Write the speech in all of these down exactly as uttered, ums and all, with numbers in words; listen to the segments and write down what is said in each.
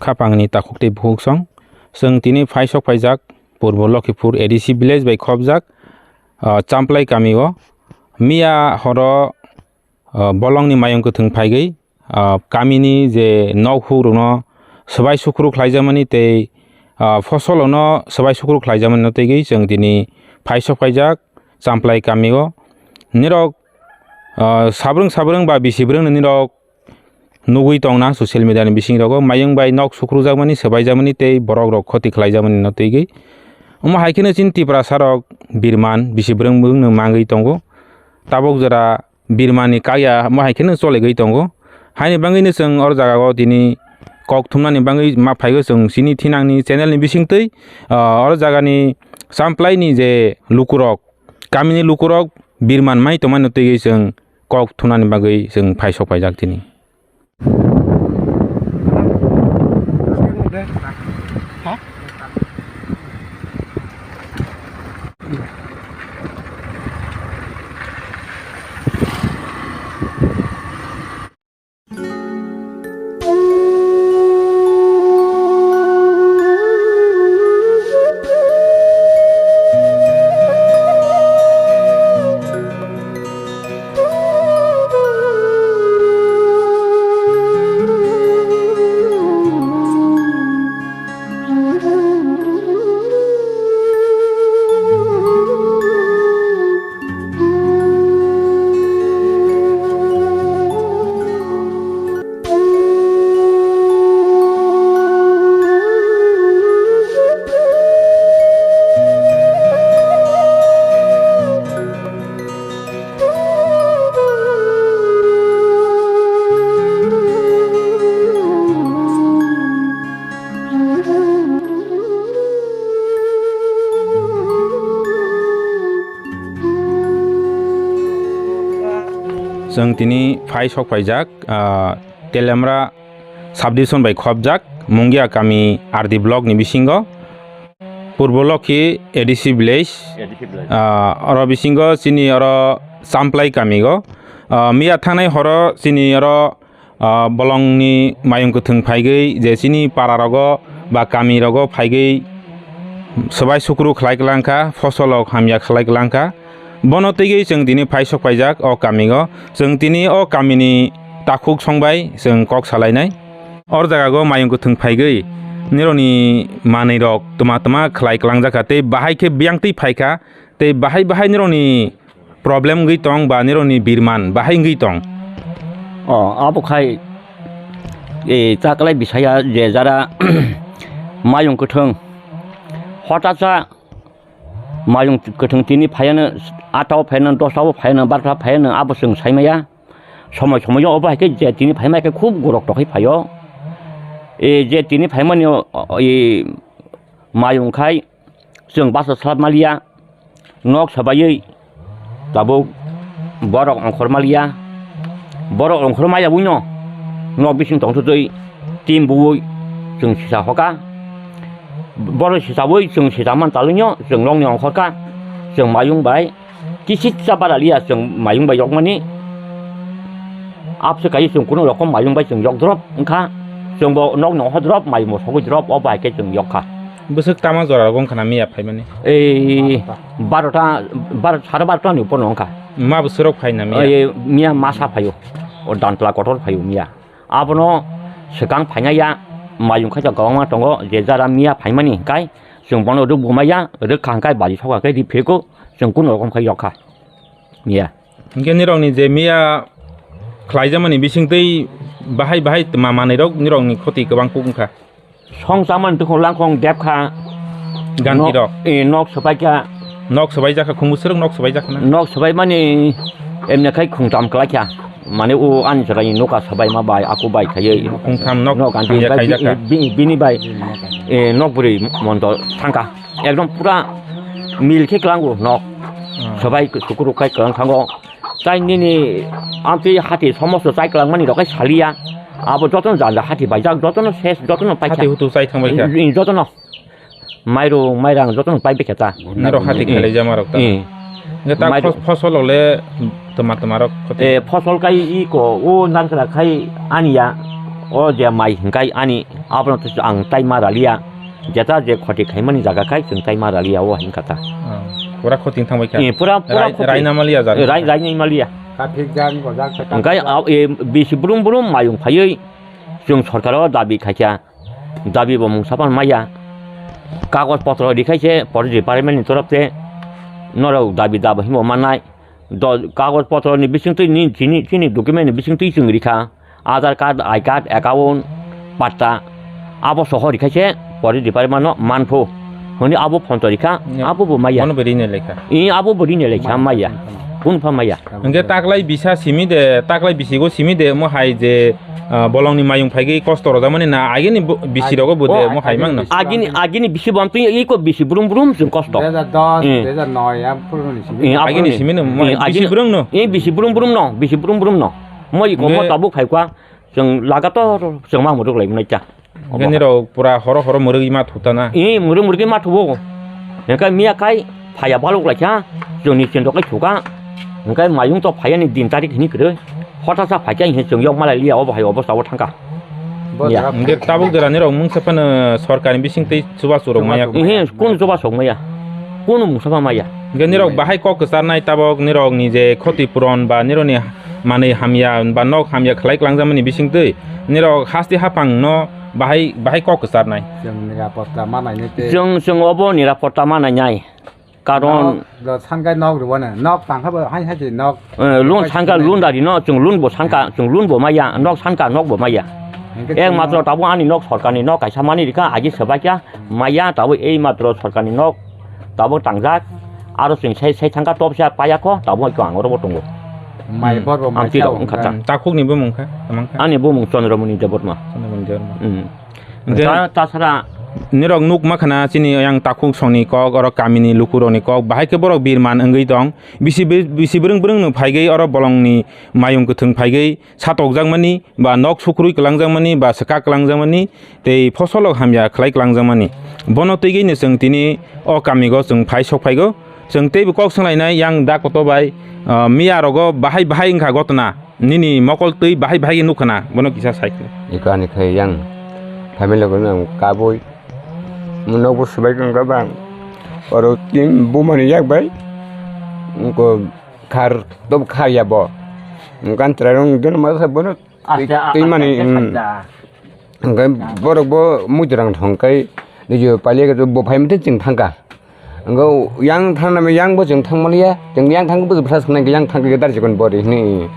Khapangni takhuk tei bukhuksong. Chwng tini phaisok phaijak Purbo Lokhipur A D C village bai khopjak, ah, Champlai kamio. Miya horo, ah, bolongni mayung kwthwng phaigwi, ah, kamini je nok hukrokno swbai sukru khlaijakmani tei, ah, fosolono swbai sukru khlaijakmani no twiwi chwng tini phaisok phaijak Champlai kamio. Nirok, ah, sabrwng sabrwng ba bisi brwngno nirok nugwi tongna social media ni bisingrogo, mayung bai nok sukrujakmani, swbaijakmani tei borokrok khoti khlaijakmani no twiwi. Omo hai kheno chini Tiprasa rok birman bisi brwng brwngno mangwi tongo. Tabuk jora birmani kaya omo hai kheno cholegwi tongo. Haini bagwino chwng oro jagao tini kok thumnani bagwi ma phaigo chwng chini thinangni channel ni bisingtwi, ah, oro jagani Champlai ni je lukurok, kamini lukurok birman mai tongmani twiwi chwng kok thumnani bagwi chwng phaisok phaijak tini. Chwng tini phai sok phaijak, ah, Telemra subdivision bai khopjak Mungia kami R D block ni bisingo, Purbo Lokhi A D C village, A D C village. Ah, oro bisingo chini oro Champlai kamigo. Ah, miya thangnai horo chini oro, ah, bolongni mayung kwthwng phaigwi je chini para rogo ba kami rogo phaigwi swbai sukru khlai kwlangkha, fosol rok hamya khlai kwlangkha. Bono twiwi chwng tini phai sok paijak o kamigo. Chwng tini o kamini takhuk songbai chwng kok salainai. Or jagago mayung kwthwng phaigwi nirokni manwirok twma twma khlai kwlangjakha tei bahai khe biyang twi phaikha tei bahai bahai nirokni problem wngwi tong ba nirokni birman bahai wngwi tong. O, abo khai, e, chaklai bisaya je jara mayung kwthwng. Hotasa mayung kwthwng tini phaiano, atta o phaiano, dosta o phaiano, barota phaiano, abo chwng saimaya. Somoi somoi obo hai khe je tini phaima khe khub gorok tokhui phaio. E, je tini phaimani o, o, e, mayung khai chwng basa slap maliya, nok sabaiwi tabuk borok ongkhor maliya, borok ongkhor maya buino nok bising tong sutwi tim buwi chwng sisa hoka, borok sisawi chwng sisa man talwino chwng nokni ongkhorka, chwng mayung bai kisitsa bara liya chwng mayung bai yokmani. Abse kai chwng kunu rokom mayung bai chwng yok drop wngkha. Chwng bo nok no ho drop, mayung bo sogwi drop, o bai khe chwng yok kha. Bwswk tama jora rogo wngkha na miya phaimani? Ei barota, bar-, sare barota ni upor no wngkha. Ma bwswk rok phai na miya? Ei miya masa phaio. O dantla kotor phaio miya. Abono swkang phainai ya mayung khaisa kwbangma tongo, je jara miya phaimani kai chwng bono rwk bumaya, rwk kha hwnkhe bari sokha khe ri phirko chwng kunu rokom khai yok kha. Miya. Hingke nirokni je miya khlaijamani bisingtwi bahai bahai tma manwirok nirokni khoti kwbang kuk wngkha. Song chamani twikhong langkhong dep kha. Ganti nok, rok. Eh, nok swpai kha. Nok swbai jakha, khumbu srwk nok swbai jakha na? Nok swbai mani emne khai khungtam kwlai kha. Mane o ani jagani noka swbai ma bai, aku bai khaiwi. Khungtham nok nok ganti hamya bai khaijak kha. Bi-, bi-, bini bai, eh, nok bwrwi monto thangkha. Ekdom pura mil khe klango nok. Hmm. Swbai sukuru khai klang thango. Tai nini amtwi hati somosto chai kwlangmani rok khe saliya. Abo jotono janja hati baijak, jotono ses, jotono paikha. Hati hutu chai thangbai kha? Jotono. Mairung, mairang jotono pai baikha ta. Nirok hati khailai jama rok ta. Eh. Nge ta mairu- fos-, fosol ole toma toma rok khoti. Eh, fosol kai i ko, o narkra khai aniya. O je mai hingkai ani abono to ang tai ma raliya. Jeta je khoti khaimani jaga khai chwng tai ma raliya o hingka ta. Ah, pura khoti thangbai kha. Eh, pura, pura Rai-, khoti. Raina maliya jaga. Eh, rai-, raina maliya. Kathik jang gojak ta Hingkai kathik. A, eh, bisi brum brum mayung phaiwi chwng sorkaro dabi khaikha. Dabi bo mungsa pan maya. Kagoj potro rikhaise forest department ni torop te norok dabi dabi himo manai. Do-, kagoj potro ni bisingtwi ni chini, chini document ni bisingtwi chwng rikha. Aadhaar card, I card, account, patta. Abo soho rikhaise forest department no manphu. Hwnwi abo phonto rikha, abo bo maya. Bono bo rini lekha. I abo bo rini lekha maya. Kunpha maya. Hingke taklai bisa simi de, taklai bisigo simi de, mo hai je, ah, bolongni mayung phaigwi kosto rojakmani na, agini bo-, bisirogo bo de, mo hai mangno. Agini, agini bisi bo amtwi iko bisi brum brum chwng kosto. Dui hajar dos, Hmm. dui hajar noi, ya, phuruni simi. Eh, Agini aphuruni. simi no, mo Eh, bisi agini, brum no. Eh, bisi brum brum no, bisi brum brum no. Mo iko mo Hingke tabuk phaikha, chwng lagator chwng ma muruk lai mwnai ta. Hingke nirok pura horo horo mwrwgwi ma thutana. Ee, mwrwk mwrwk khe ma thubo. Hingke miya khai phaiya balok lai kha, chwngni chendok khai thuka. Hingke mayung to phaiya ni din tarik hini kwrwi. Hotasa phaikha hingke chwng yok malai liya, obo hai obosta o thangka. Bo Ya. jaga Hingke tabuk dera nirok mungsa phano sorkar ni bising tei chubachu rok maya. Ehe, kunu chubachu maya. Kunu mungsa ma maya. Hingke nirok bahai kok kwcharnai tabok nirok ni je khoti puron ba nirok ni manwi hamya ba nok hamya khlai kwlangjak mani bising twi. Nirok hasti haphang no bahai, bahai kok kwcharnai. Chwng nirapotta ma nainai tei. Chwng, chwng obo nirapotta ma nainai. Karon Nok, do sankai nok rwbana. Nok tangkha bo hai hai se nok. Eh, lun Hai sanka se lun dari no, chwng lun bo sanka, chwng lun bo maya, nok sanka, nok bo maya. Hingke Ek chwng matro nok tabo ani nok sorkar ni nok kaisa mani rikha, agi swbaikya, maya tabo ei matro sorkar ni nok tabo tangjak. Aro chwng sai, sai thangka top sa paya kho, tabo ko ang oro bo tongo. Mai Hmm. bor bo Ang mai tiro chao wngkha ta. hingka. Hmm, takhuk ni bumung kha, tamang kha. Ani bumung Chandramani Debbarma. Chandramani Debbarma. Hmm. Hingke Ta-, tasara nirok nuk ma khana chini yang takhuk songni kok, oro kamini lukurokni kok, bahai khe borok birman wngwi tong. Bisi bi-, bisi bwrwng bwrwng no phaigwi oro bolongni mayung kwthwng phaigwi satokjakmani, ba nok sukrui kwlangjakmani, ba swkak kwlangjakmani, tei fosolrok hamya khlai kwlangjakmani. Bono twiwi no chwng tini o kamigo chwng phai sok phaigo. Chwng teibo kok swnglainai yang da koto bai, ah, miya rogo bahai bahai wngkha gotna. Nini mokol twi bahai bahai nukha na, bono kisa sai khe. Iko ani khai yang family ko nang kabui. Munok bo swbai kang ka bang. Oro tin buma ni yak bai. Ko khar to khar ya bo. Kan trai rong den ma sa bono. Aste, twi mani, aste, mm. Hingke borok bo muitrang thong kai, niji pailai khe bo phai mantwi chwng thangka. Hingke yang thangna yang bo chwng thangmaliya, chwng yang thang bo bwsa swknai yang thang khe dar chikon bori hini.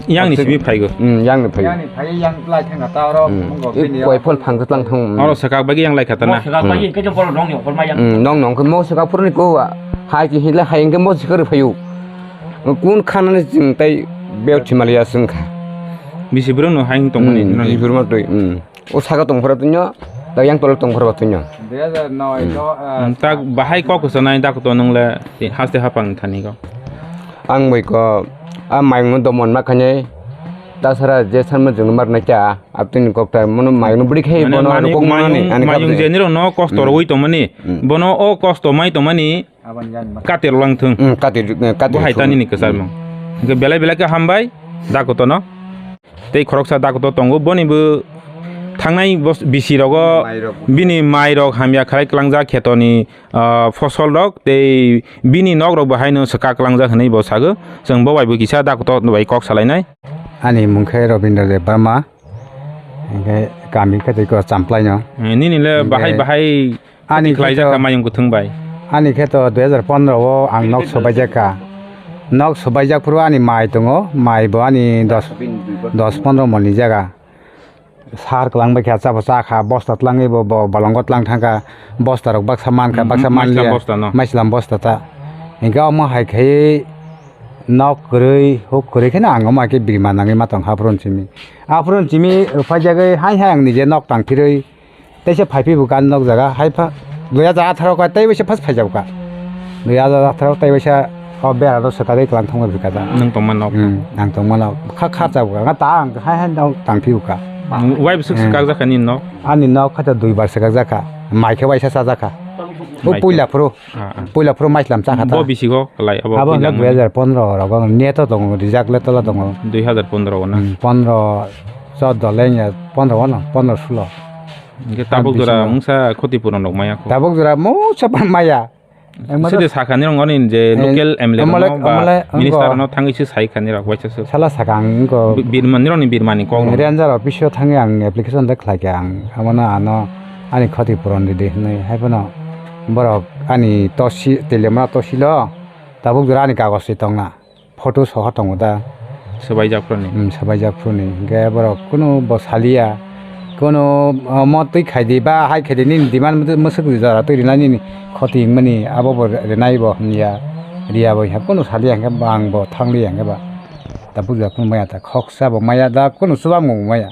Yang ni simi phaigo. Hmm, yang ni phaigo. Yang ni phai, yang lai thang kata oro Hmm. munggo I bini koi oro. Phol phang khe tlang thang. Oro swkak bai yang lai kata na. Mo swkak bai Hmm. khe borok nong ni okhor ma yang. Hmm, nong nong khe mo swkak phuruni ko wa. Hai ki hila hai hingke mo swkak ri phaio. Kun khanani chwng tai beo thimaliya swngkha. Bisi borok no hai tongmani Hmm, nani. Bisi borok no twi, hmm. O saka tongphora tunyo, da yang tolo tongphora tunyo. Dui hajar noi Hmm. to, ah, Hmm, tak bahai kok kwsa nai dak to nung le haste hapang thani go. Ang bai ko, a mayung no domon ma khanye, tasara je sanma jung mar na kya, atun kok ta mono mayung no bri khai Mane bono mani- kok mani mayung, ani mayung kap de. Jeniro no kosto Hmm. roi tongmani, Hmm. Bono o kosto mai tongmani, Aboni jani ma. Katir lang thung. Hmm, katir, eh, katir Bo hai thung. Tani ni kwchar Hmm. Mo. Hingke belai belai khe hambai, dakoto no. Tei khoroksa dakoto tongo, boni bo thangnai bos-, bisi rogo Mai rok. Bini mai rok hamya khalai klangjak khetoni, ah, fosol rok tei bini nok rok bo haino swkak klangjak hinui bo sago. Chwng bo bai bo kisa dakoto bai kok salainai. Ani mung khe Robindra Debbarma, hingke kami khe tei ko Champlaino. Eh, nini le Hingke bahai bahai Ani Khlai khe jak to, kha mayung kwthwng bai. Ani khe to dui hajar pondro o ang nok sobaijak kha. Nok sobaijak phuru ani mai tongo, mai bo ani dos, dos pondro mon ni jaga. Sar kwlang bai kha, chabo cha kha, bosta twlangwi bo, bo bolongo twlang thang kha. Bosta rok baksa man kha, Hmm, baksa man maislam liya. Bosta no. Maislam bosta ta. Hingke omo hai khe nok kwrwi, huk kwrwi khe no ang omo hai khe birma nangwi ma tong kha aphuru simi. Aphuru simi rwphai jagwi hai hai ang nije nok tang phirwi. Teisa phai phai bo gan nok jaga, hai pha, dui hajar atharo ka, tei waisa first phai jak ka. Dui hajar atharo tei waisa o bera ro swkagwi klang thangma bwkha da. Nwng tongma nok. Hmm, ang tongma nok. Kha, kha jak ka, ta ang hai hai nok tang phi ka. Wai bwswk Hmm. Swkak jak ka nini nok? Ani nok kha ta dui bar swkak jak ka. Mai khe waisa cha jak ka. O Mai puila khe. Phuru. Ah, ah. Puila phuru maislam cha kha ta. Bo bisigo kwlai abo Abo puila hwnkhe mani. Dui hajar pondro rogo neto tongo, rijak le tola tongo. Dui hajar pondro o na? Hmm, pondro. Chordo le wngya pondro wano, pondro sulo. Hingke tabuk jora mungsa khoti puron rok maya kho. Tabuk jora mungsa pa maya. Sede sakha nirok oni je local M L A rok no ba minister rok no thangwi se sai kha nirok waisa se. Sala sakha ang wngkha. Birman nirok ni birmani kok rok. Ranger office o thangwi ang application de khlai kha ang. Amo no ano ani khoti puron ridi hinwi hai phano borok ani tosi Teliamura tosi lo tabuk jora ani kagoj se tongna. Photo soha tongo da. Swbaijak phuruni. Hmm, swbaijak phuruni. Hingke borok kunu bo saliya. Kunu, ah, mo twi khaidi ba hai khaidi nini demand mwswk jora twi rinai nini khoti wngmani abo bo rinai bo hwnliya. Riya bo hwnka kunu saliya hingke bo ang bo thangliya hingke ba. Da bujiya kunu maya da khoksa bo maya da kunu chubamung bo maya.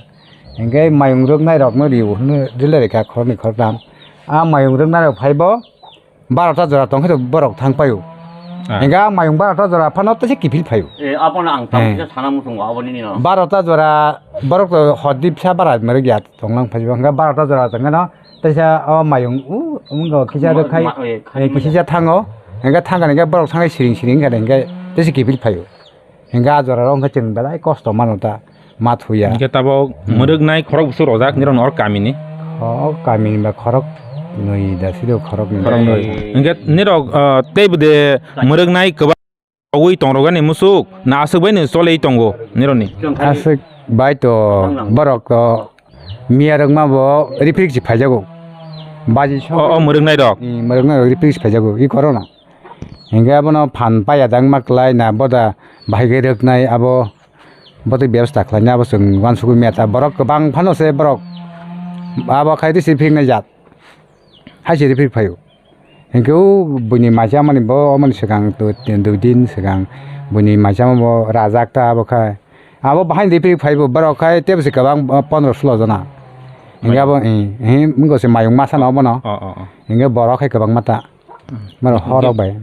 Hingke mayung rwknai rokno riyo hwnwi rwlai rikha khoroknwi khoroktham. A mayung rwknai rok phai bo. Barota jora tong khe borok thang paio. Ah. Hingke a mayung barota jora phano tei se kiphil phaio. Eh, abono ang tamo kisa sana muchungo, aboni nino. Barota jora borok to hor di bwsa bara mari ya tonglang phaio. Hingke barota jora tong khe no tei se o mayung u wngkha kisa rwkhai, eh, kisa thango. Hingke thang khe borok thangwi siring siring khe hingke tei se kiphil phaio. Hingke a jora rok hingke chwng belai kosto mano ta, ma thuya. Hingke tabok mwrwknai khorok bwswk rojak nirok ni or kamini. O kamini ba khorok nwi da siro khorok nwi. Khorok nwi. Hingke nirok, ah, tei bwde mwrwknai kwbangwi tongrogani musuk na aswk bai ni cholei tongo nirok ni? Aswk bai to borok to miya rok ma bo riprik si phaijago. Baji sok. O, o mwrwknai rok. Mwrwknai rok riprik si phaijago. I korona. Hingke abono phan paiya dang ma klai na boda bahai khe rwknai abo botwi bebasta khlainai abo chwng uansugwi maya ta borok kwbang phano se borok abo khai twi se phiknai jat hai se phik phaio. Hingke o buini maicha mani bo omoni swkang dui din swkang buini maicha bo rajak ta abo khai abo bahai twi phik phaibo borok khai tebo se kwbang pondro sulo jona hingke abo wngkha se mayung masa no obono hingke borok khai kwbang ma ta. Maro horok bai.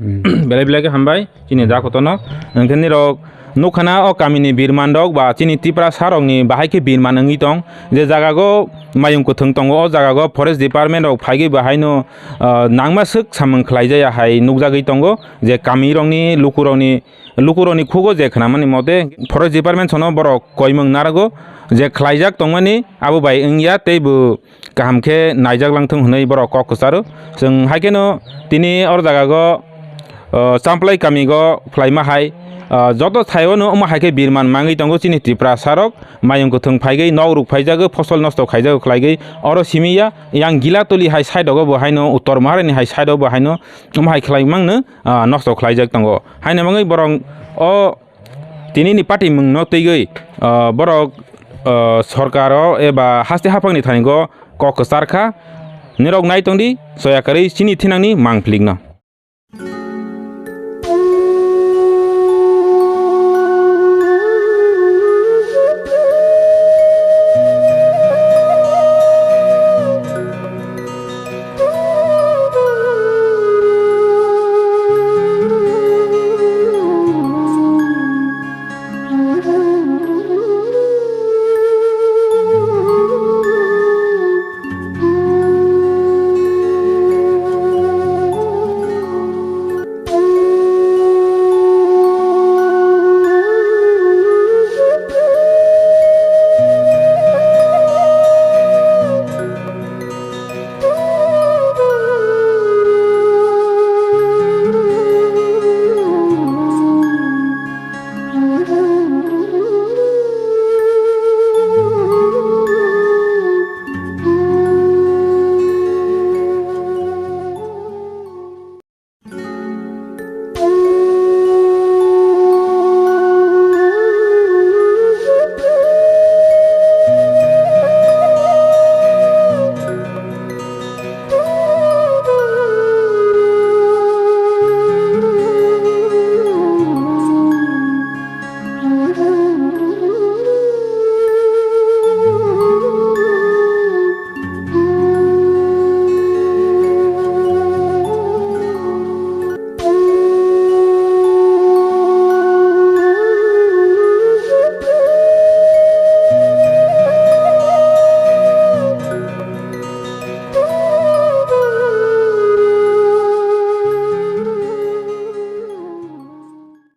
Belai belai khe hambai chini da kotono. Hwnkhe nirok nukha na o kamini birman rok ba chini Tiprasa rokni bahai khe birman wngwi tong. Je jagago mayung kwthwng tongo, o jagago forest department rok phaigwi bahaino, ah, nangma swk samung khlaijaya hai nukjagwi tongo. Je kami rokni lukurokni, lukurokni khugo je khnamani mote forest department sono borok koimung narago je khlaijak tongmani abo bai wngya tei bo kaham khe naijak langthung hwnwi borok kok kwcharo. Chwng hai kheno tini or jagago, o, Champlai kamigo phlaima hai, o, joto thaio no omo hai khe birman mangwi tongo chini Tiprasa rok. Mayung kwthwng phaigwi nok ruk phaijago, phosol nosto khaijago khlaigwi. Oro simi ya, yang Gilatoli hai side rogo bo haino, Uttor Maharani hai side rogo bo haino, omo hai khlai mangno, o, nosto khlaijak tongo. Haino mangwi borok o Tini ni party mung no twiwi, ah, borok, ah, sorkar o eba haste haphang ni thani go kok kwchar kha. Nirok nai tong di, soya kwrwi chini thinang ni mang philik no.